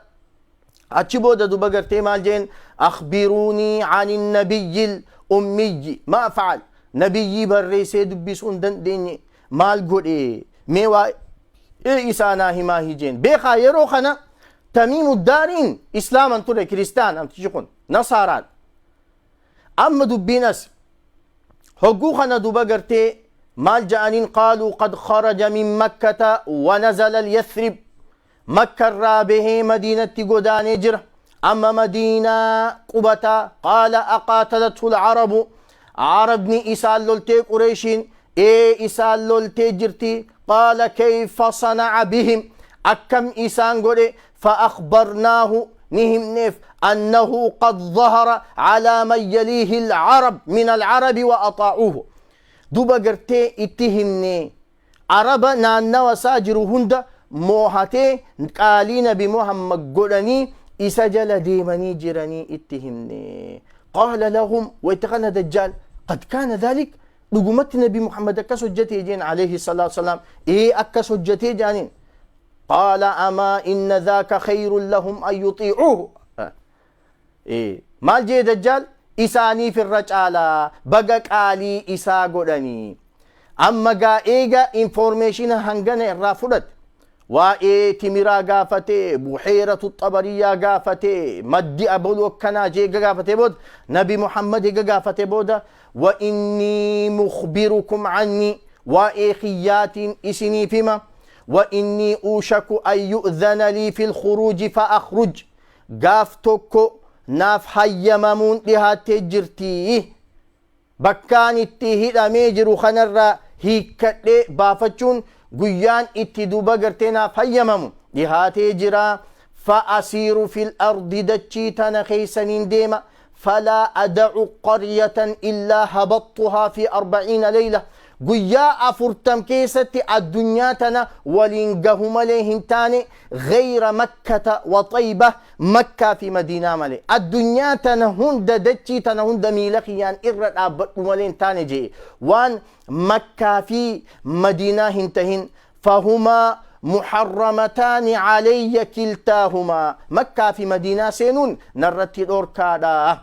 achi booda duba gartee maal jeen? Akhbiruunii an nabiyyi ummiyyi maa facal, nabiyyii barreessee dubbisuu hin dandeenye maal godhe, mee waa'ee isaa naa himaa hijeen. Beekaa, yeroo kana Tamiimu Daariin islaaman ture, kiristaan amtichi kun, nasaaraan. Amma dubbiin as hogguu kana duba gartee maal ja'aniin? Qaaluu qad kharaja min Makkata wa nazala al-Yathrib, Makka irraa bahee Madiinatti godaanee jira, amma Madiinaa qubata. Qaala aqaatalathu al-Arabu, Arabni isaan loltee, Qureeshiin? Ee, isaan loltee jirti. Qaala kayfa sana'a bihim, akkam isaan godhe? فأخبرناه, نهمنف أنه قد ظهر على من يليه العرب من العرب وأطاعوه. دوبا قرتي اتهمني عرب نانا وساجر هند موهتي قالين بمحمد قرني إسجل ديمني جرني اتهمني. قال لهم ويتغنى دجال قد كان ذلك, dhugumatti Nabi Muhammad akkas hojjete jeen alayhi salaatu wasalaam. Ee, akkas hojjetee jaaniin. Qaala amaa inna dhaaka khayrun lahum an yuxiicuuhu. Maal jee Dajjaal? Isaaniif irra caalaa baga qaalii isaa godhanii. Amma gaa eega information hangana irraa fudhate, waa'ee timiraa gaafate, buheeratu xabariyyaa gaafate, maddi aboluu akkanaa jee eega gaafate booda, Nabi Muhammad eega gaafate booda, wa innii mukhbirukum anni, waa'ee kiyyaatiin isiniif hima, wa innii uushaku an yu'dhana lii fi lkhuruuji fa akhruj, gaaf tokko naaf hayyamamuun dhihaattee jirti, bakkaan itti hidhamee jiru kanarraa hiikkadhee baafachuun guyyaan itti duba gartee naaf hayyamamu dhihaatee jira. Fa asiiru fil ardi, dachii tana keeysaniin deema, falaa adacu qaryatan illaa habattuhaa fi 40 leyla, guyyaa 40 keessatti addunyaa tana waliin gahu malee hin taane, gayra Makkata wa Xayba, Makkaa fi Madiinaa malee addunyaa tana hunda, dachii tana hunda miila kiyyaan irra dhaabbadhu malee hin taane jee, waan Makkaa fi Madiinaa hin tahin. Fahumaa muharramataani calayya kiltaahumaa, Makkaa fi Madiinaa seenuun narratti dhorkaadha.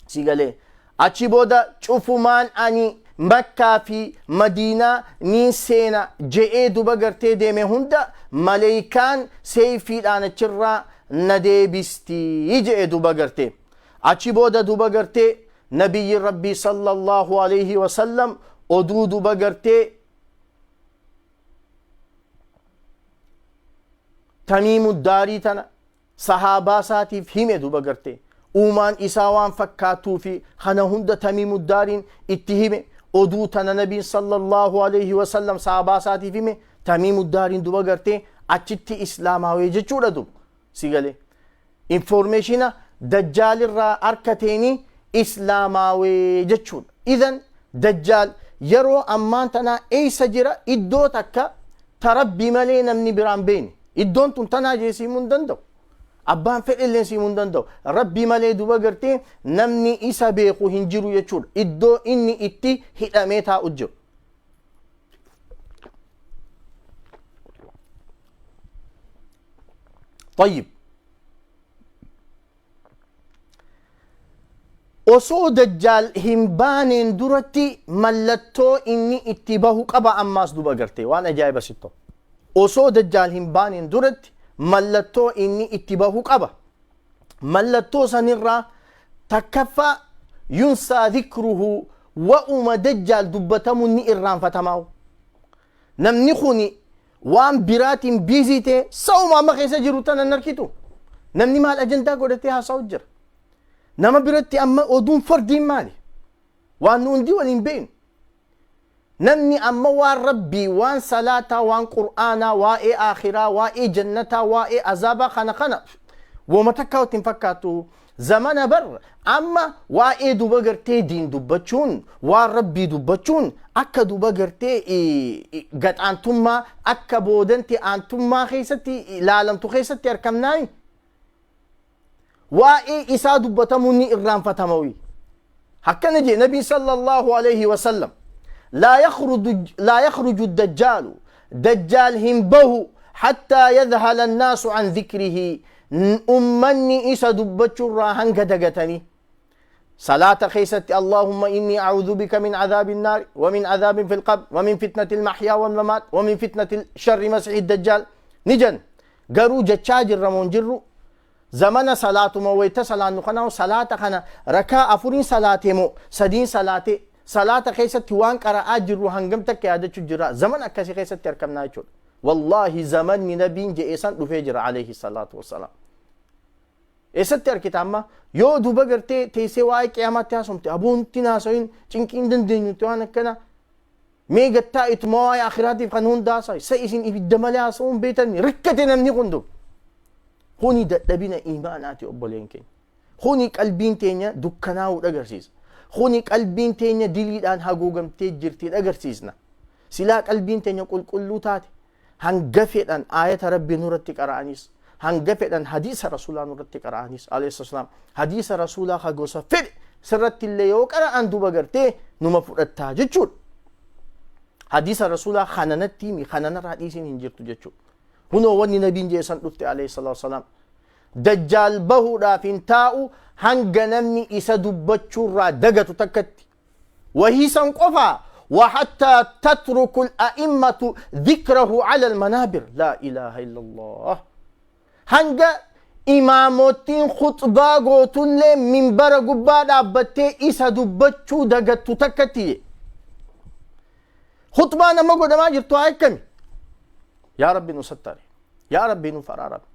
Si galee? Achi booda cufumaan ani Makkaa fi Madiinaa niin seena je'ee duba gartee deeme hunda maleeykaan seeyfiidhaan achirraa na deebisti je'e duba gartee. Achi booda duba gartee nabiyyi Rabbii sallallahu alayhi wasallam oduu duba gartee Tamiimu Daarii tana sahaabaa isaatiif hime. Duba gartee uumaan isaa waan fakkaatuu fi kana hunda Tamiimu Daariin itti hime. Oduu tana nabiin sallallahu alayhi wasallam sahaabaa isaatiif hime. Tamiimu Daariin duba gartee achitti islaamaawee jechuudha. Duba si galee, information Dajjaalirraa harkateeni Islaamaawee jechuudha. Idan Dajjaal yeroo ammaan tanaa eeysa jira? Iddoo takka ta Rabbi malee namni biraan beeyne. Iddoon tun tanaa jee siimuu hin danda'u. Abbaan fedhelleen siimuu hin danda'u. Rabbi malee duba gartee namni isa beeku hin jiru jechuudha. Iddoo inni itti hidhamee taa'u jiru. طيب Osoo Dajjaal hin baaneen duratti mallattoo inni itti bahu qaba. Ammaas duba gartee waan ajaa'iba sitti ta'u. Osoo Dajjaal hin baaneen duratti mallattoo inni itti bahu qaba. Mallattoo sanirraa takkaffaa, yunsaa dhikruhu, wa'uma Dajjaal dubbatamuun ni irraanfatamaawu. Namni kuni waan biraatiin busy ta'e sa'uma amma keessa jiru tana hin arkitu. Namni maal ajandaa godhatee haasa'u jira? Nama biratti amma oduun fardiin maali? Waan nu hundi waliin beeknu. Namni amma waan Rabbii, waan salaataa, waan Qur'aanaa, waa'ee aakhiraa, waa'ee jannataa, waa'ee azaabaa kana kana woma takkaa itti hin fakkaatu. Zamana bar amma waa'ee duba gartee diin dubbachuun, waan Rabbii dubbachuun akka duba gartee gaxaantummaa, akka boodanti aantummaa keessatti laalamtu keessatti arkamnaani. Waa'ee isaa dubbatamuun ni irraanfatamawi. Akkana jee Nabiin sallallahu alayhi wa sallam: laa yakhruju dajjaalu, Dajjaal hin bahu, hattaa yadhala annaasu an dhikrihi, ummanni isa dubbachuurraa hanga dagatanii. Salaata keessatti "Allahumma inni a'udhu bika min adhaabi nnaari wa min adhaabin fil qabr wa min fitnati almahyaa wal mamaat wa min fitnati sharri masiihi dajjaal" ni jenna. Garuu jechaa jirra moo hin jirru? Zamana salaatuma wayta salaannu kanaa, salaata kana rakaa afuriin salaatee moo sadiin salaatee, salaata keessatti waan qara'aa jirru hangam takka yaadachuu jirra? Zamana akkasii keessatti argamnaa jechuudha. Wallaahi, zamanni Nabiin je'e san dhufee jira, alayhi salaatu wassalaam. Eessatti argita amma? Yoo duuba gartee teessee waa'ee qiyaamaatti haasomte, aboonti haasawiin cinqii hin dandeenyutti waan akkana. Mee gattaa ituma waa'ee akhiraatiif kan hunda haasawi sa isin ibidda malee haasa'uun beektanii rikkate namni kun duba. Kuni dadhabina imaanaati, obboleen keenya. Kuni qalbiin teenya dukkanaa'uu agarsiisa. Kuni qalbiin teenya diliidhaan haguugamtee jirti agarsiisna. Silaa qalbiin teenya qulqulluu taate, hanga fedhan aayata Rabbii nurratti qara'anis, hanga fedhan hadiisa Rasuulaa nurratti qara'anis, alayhi salaam, hadiisa Rasuulaa ka gosa fedhe sirratti illee yoo qara'an, duba gartee numa fudhattaa jechuudha. Hadiisa Rasuulaa kananatti himi, kananarraa dhiisiin hin jirtu jechuudha. Hunoo wanni Nabiin jeesan dhufte, alayhi salaatu salaam. Dajjaal bahuudhaaf hin taa'u hanga namni isa dubbachuurraa dagatu takkatti. Wahii san qofaa, وحتى تترك الأئمة ذكره على المنابر. لا إله إلا الله. Hanga imaamottiin khuxbaa gootullee minbara gubbaa dhaabbattee isa dubbachuu dagattu takkatti. Khuxbaa nama godhamaa jirtu haa akkami? Yaa Rabbi nu sattari, yaa Rabbi nu faraarame.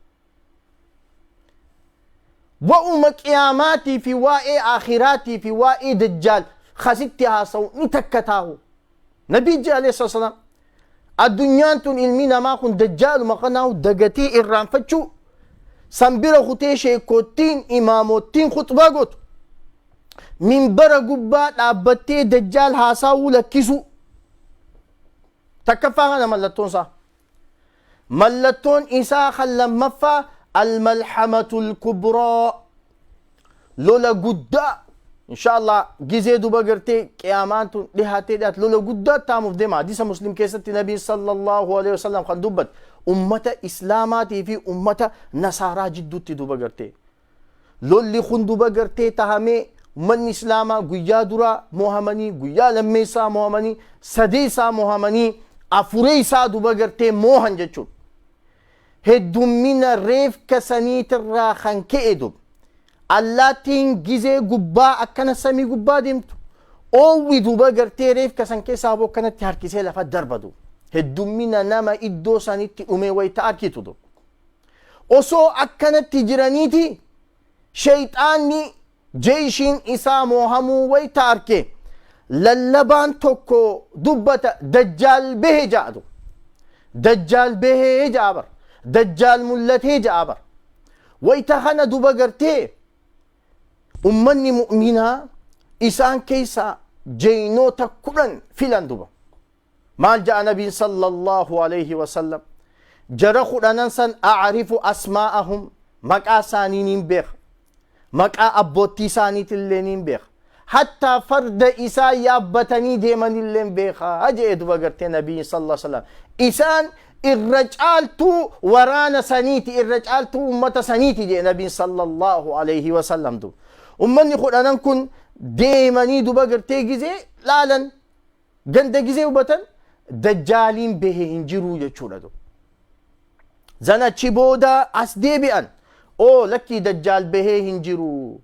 Wa'uma qiyaamaatii fi waa'ee aakhiraatii fi waa'ee Dajjaal kasitti haasa'u ni takka taahu. Nabii jee, alayhi salaam, addunyaan tun ilmi namaa kun dajjaaluma kanaahu dagatee irraanfachuu san bira kutee, sheekottiin imaamottiin khuxbaa gootu minbara gubbaa dhaabbattee dajjaal haasa'uu lakkisuu. Takkaffaa kana mallattoon isaa. Mallattoon isaa kan lammaffaa, almalhamatul kubraa, lola guddaa. Insha Allah, gizee duba gartee qiyaamaan tun dhihaatee dhiyaate lola guddaa taamuuf deema. Hadiisa Muslim keessatti Nabiin sallallahu alaihi wasallam kan dubbate, ummata Islaamaatii fi ummata Nasaaraa jidduutti duba gartee lolli kun duba gartee tahamee, ummanni Islaamaa guyyaa duraa mohamanii, guyyaa lammeessaa mohamanii, sadeessaa mohamanii, afureessaa duba gartee moohan jechuudha. Heddummina reefka saniitirraa kan ka'e dub allaattiin gizee gubbaa akkana samii gubbaa deemtu oowwi duba gartee reefka san keessaa boo akkanatti harkisee lafa darbadu. Heddummina nama iddoo sanitti dhumee wayita arkitu dub osoo akkanatti jiraniiti, sheyxaanni jeeshiin isaa moohamuu wayita arke, lallabaan tokko dubbata: "Dajjaal bahe" jedhu. "Dajjaal bahee" ja'a bar. "Dajjaal mul'atee" ja'a bar. Wayita kana duba gartee Ummanni mu'minaa isaan keessaa jeynoota 10 filan duba. Maal ja'a nabiin sallallahu alayhi wasallam? Jara kudhanan san a'rifu asmaa'ahum, maqaa isaanii niin beeka. Maqaa abboottii isaaniitillee niin beeka. Hattaa farda isaa yaabbatanii deemanillee beeka je'e duba gartee nabiin sallallahu alayhi wasallam. Isaan irra caaltuu waraana saniiti, irra caaltuu ummata saniiti je'e nabiin sallallahu alayhi wasallam duba. Ummanni kudhanan kun deemanii duba gartee gizee laalan ganda gizee hubatan dajjaaliin bahe hin jiruu jechuudha duba. Zan achi booda as deebi'an. Oo lakkii dajjaal bahee hin jiru.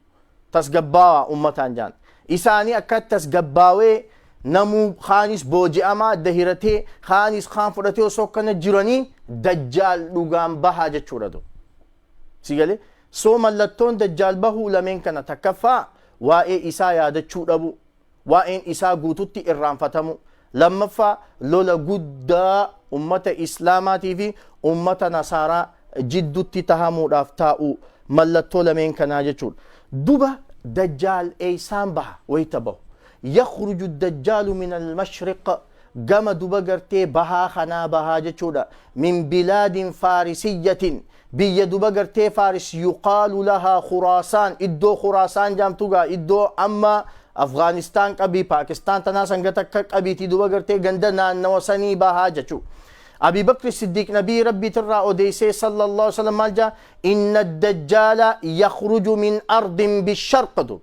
Tasgabbaawaa ummataan jaan. Isaanii akka tasgabbaawee namuu kaanis booji'amaa adda hiratee kaanis kaan fudhatee osoo akkana jiranii dajjaal dhugaan bahaa jechuudha duba. Si galee? Soo mallattoon dajjaal bahuu lameen kana takkaffaa waa'ee isaa yaadachuu dhabu. Waa'een isaa guututti irraanfatamu. Lammaffaa lola guddaa ummata Islaamaatii fi ummata Nasaaraa jiddutti tahamuudhaaf taa'u mallattoo lameen kanaa jechuudha. Duba dajjaal eeysaan baha wayta bahu? Yakhruju dajjaalu min al-mashriq, gama duba gartee bahaa kanaa bahaa jechuudha. Min bilaadin faarisiyyatin, biyya duba gartee Faaris, yuqaalu lahaa Khuraasaan, iddoo Khuraasaan jaamtu gaa iddoo amma Afgaanistaan qabii Paakistaan tanaa sanga takka qabiitii duba gartee ganda naannawa sanii bahaa jechuu. Abi Bakri Siddiq nabii Rabbiitirraa odeysee sallallahu alaihi wasallam maal jaa? Inna dajjaala yakhruju min ardin bisharq du.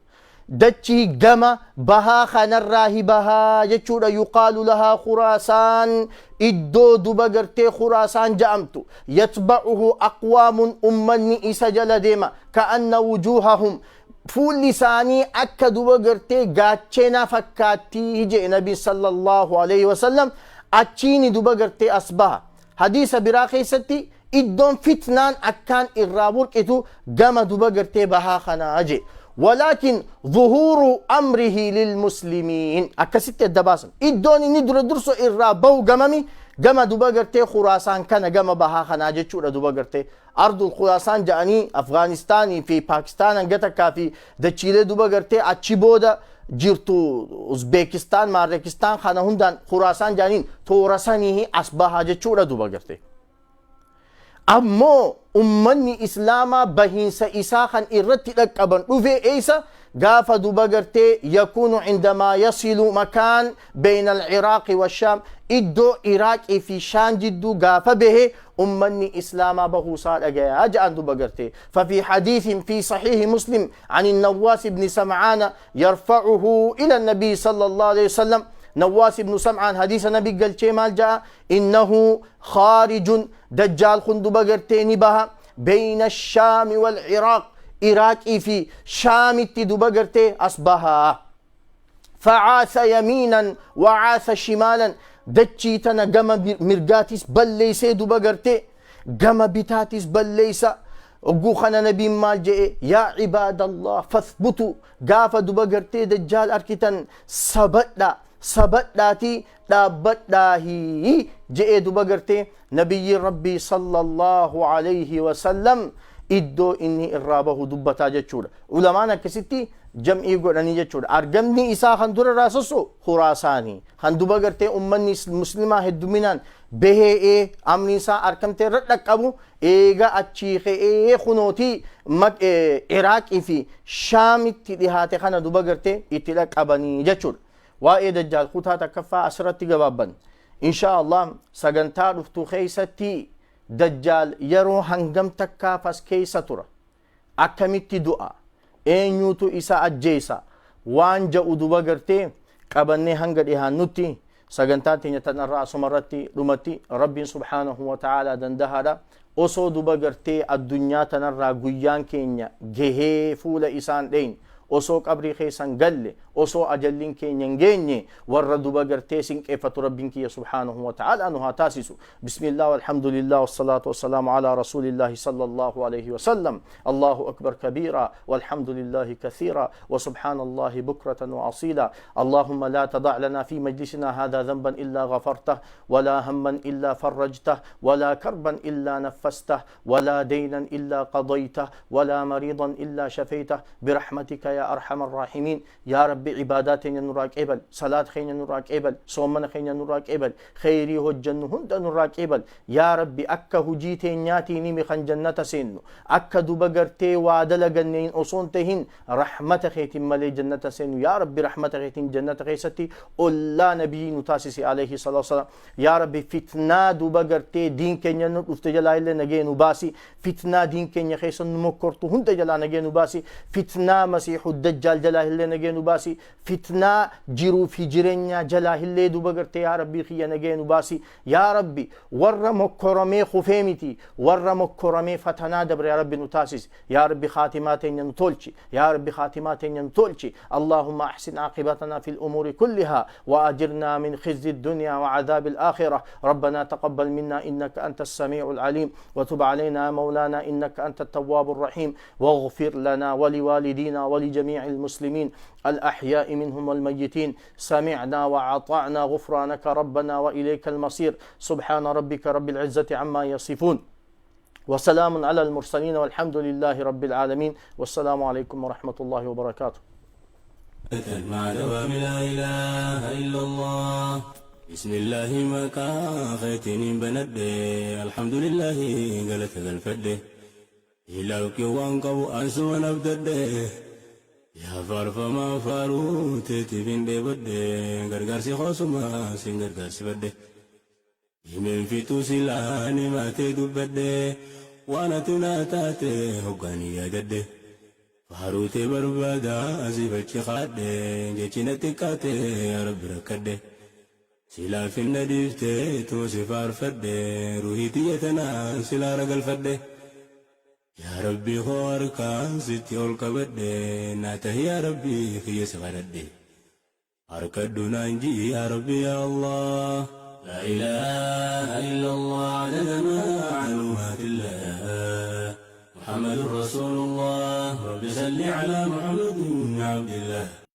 Dachii gama bahaa kanarraahi bahaa jechuudha. Yuqaalu lahaa Khuraasaan, iddoo duba gartee Khuraasaan ja'amtu. Yatba'uhu aqwaamun, ummanni isa jala deema. Ka'anna wujuuhahum, fuulli isaanii akka duba gartee gaachena fakkaattii jedhe nabiin sallallahu alaihi wasallam. Achiini duba gartee as baha. Hadiisa biraa keessatti iddoon fitnaan akkaan irraa burqitu gama duba gartee bahaa kanaa jedhe. Walaakin zuhuuru amrihi lilmuslimiin, akkasitti adda baasan. Iddoon inni dura durso irraa bahu gamami? Gama duba gartee Khuraasaan kana gama bahaa kanaa jechuudha duba gartee. Ardul Khuraasaan ja'anii Afgaanistaanii fi Paakistaan hanga takkaa fi dachiilee duba gartee achi booda jirtu Uzbekistaan, Maarrekistaan kana hundaan Khuraasaan ja'aniin toora sanii as bahaa jechuudha duba gartee. Ammoo ummanni Islaamaa bahiinsa isaa kan irratti dhaqqaban dhufee eessa gaafa duba gartee yakuunu cindamaa yasilu makaan bayna al-Iraaqi wa Shaam, iddoo Iraaqii fi Shaam jidduu gaafa bahe ummanni Islaamaa bahuusaa dhagayaa ja'an duba gartee. ففي حديث في صحيح مسلم عن النواس بن سمعان يرفعه إلى النبي صلى الله عليه وسلم، نواس بن سمعان حديث النبي قال شيء مال جاء؟ إنه خارج، دجال خندب قرتين بها بين الشام والعراق، عراقي في شام تدب قرتي أصبها. فعاث يمينا وعاث شمالا، دتشيتنا قم مرقاتس بل ليس دب قرتي قم بتاتس بل ليس. وقوخنا نبي مال جئ يا عباد الله فاثبتوا، قاف دب قرتي دجال أركتن سبتنا سبتناتي دابتناهي جئ دب قرتي نبي ربي صلى الله عليه وسلم iddoo inni irraa bahu dubbataa jechuudha. Ulamaan akkasitti jam'ii godhanii jechuudha. Argamni isaa kan dura irraa sossu Khuraasaanii. Kan duba gartee ummanni muslimaa hedduminaan bahee amni isaa argamtee irra dhaqqabu eega achii ka'ee kunootii Iraaqii fi Shaamitti dhihaate kana duba gartee itti dhaqqabanii jechuudha. Waa'ee Dajjaal kutaa takkaffaa asirratti gabaabban. Inshaa Allah sagantaa dhuftu keessatti Dajjaal yeroo hangam takkaaf as keessa tura? Akkamitti du'a? Eenyuutu isa ajjeesa? Waan ja'u duba gartee qabannee hanga dhihaannutti sagantaan teenya tanarraa asuma irratti dhumatti. Rabbiin subhaanahu wa ta'aalaa dandahaadha. Osoo duba gartee addunyaa tanarraa guyyaan keenya gahee fuula isaan dheeyne, osoo qabrii keessan galle, osoo ajalliin keenya hin geenye warra duba gartee sinqeeffatu Rabbiin kiyya subhaanahu wa ta'aalaa nu haa taasisu. Bismillah walhamdulillah wassalaatu wassalaamu alaa rasuulillahi sallallahu alayhi wa sallam. Allahu akbar kabiira walhamdulillahi kathiira wa subhaanallahi bukratan wa asiila. Allahumma laa tadac lanaa fi majlisinaa haadaa dhanban illaa ghafartah, ولا هما إلا فرجته، ولا كربا إلا نفسته، ولا دينا إلا قضيته، ولا مريضا إلا شفيته برحمتك يا Yaa arhamar raahimiin. Yaa Rabbi, ibaadaa teenya nurraa qeebal, salaata keenya nurraa qeebal, soomana keenya nurraa qeebal, kheyrii hojjannu hunda nurraa qeebal. Yaa Rabbi, akka hujii teenyaatiinimi kan jannata seennu, akka duba gartee waa dalaganneen osoo hin tahin, rahmata keetiin malee jannata seennu. Yaa Rabbi, rahmata keetiin jannata keessatti ollaa nabiyii nu taasisi, alayhi salaatu wasalaam. Yaa Rabbi, fitnaa duba gartee diin keenya nu dhufte jalaa illee nagee nu baasi. Fitnaa diin keenya keessa nu mokkortu hunda jalaa nagee nu baasi. Fitnaa masiixu dajjaal jalaa illee nagee nu baasi. Fitnaa jiruu fi jireenyaa jalaa illee duba gartee, yaa Rabbii kiyya, nagee nu baasi. Yaa Rabbi, warra mokkoramee kufee miti, warra mokkoramee fatanaa dabre, yaa Rabbi, nu taasisi. Yaa Rabbi, khaatimaa teenya nu tolchi. Yaa Rabbi, khaatimaa teenya nu tolchi. اللهم أحسن عاقبتنا في الأمور كلها وأجرنا من خزي الدنيا وعذاب الآخرة. ربنا تقبل منا إنك أنت السميع العليم، وتب علينا يا مولانا إنك أنت التواب الرحيم، واغفر لنا ولوالدينا ولجميع المسلمين الأحياء منهم والميتين. سمعنا وأطعنا، غفرانك ربنا وإليك المصير. سبحان ربك رب العزة عما يصفون، وسلام على المرسلين، والحمد لله رب العالمين، والسلام عليكم ورحمة الله وبركاته. مع دوام لا إله إلا الله. بسم الله maqaa keetiin banadhe, الحمد لله galata galfadhe, ilaawqii waan qabu asuman abdadhe, yaa faarfamaa faaruu teetiif hin dheebadhe, gargaarsi koosuma sin gargaarsifadhe, himeen fixuu silaa nimaatee dubbadhe, waan ati naa taate hoggaanii yaadadhe, faaruutee barbaada asiif achi kaadhe, jechi na xiqqaate, yaa Rabbi, rakkadhe. Silaa finna dhiiftee tuma si faarfadhe, ruhii tiyya tanaan silaa ragalfadhe. Yaa Rabbi koo, harkaan sitti ol qabadhe, naa tahi yaa Rabbi kiyya, si kadhadhe, harkadhu naan ji'i, yaa Rabbi, yaa Allah. لا إله إلا الله عدد معلومات الله، محمد رسول الله، رب صل على محمد عبد الله.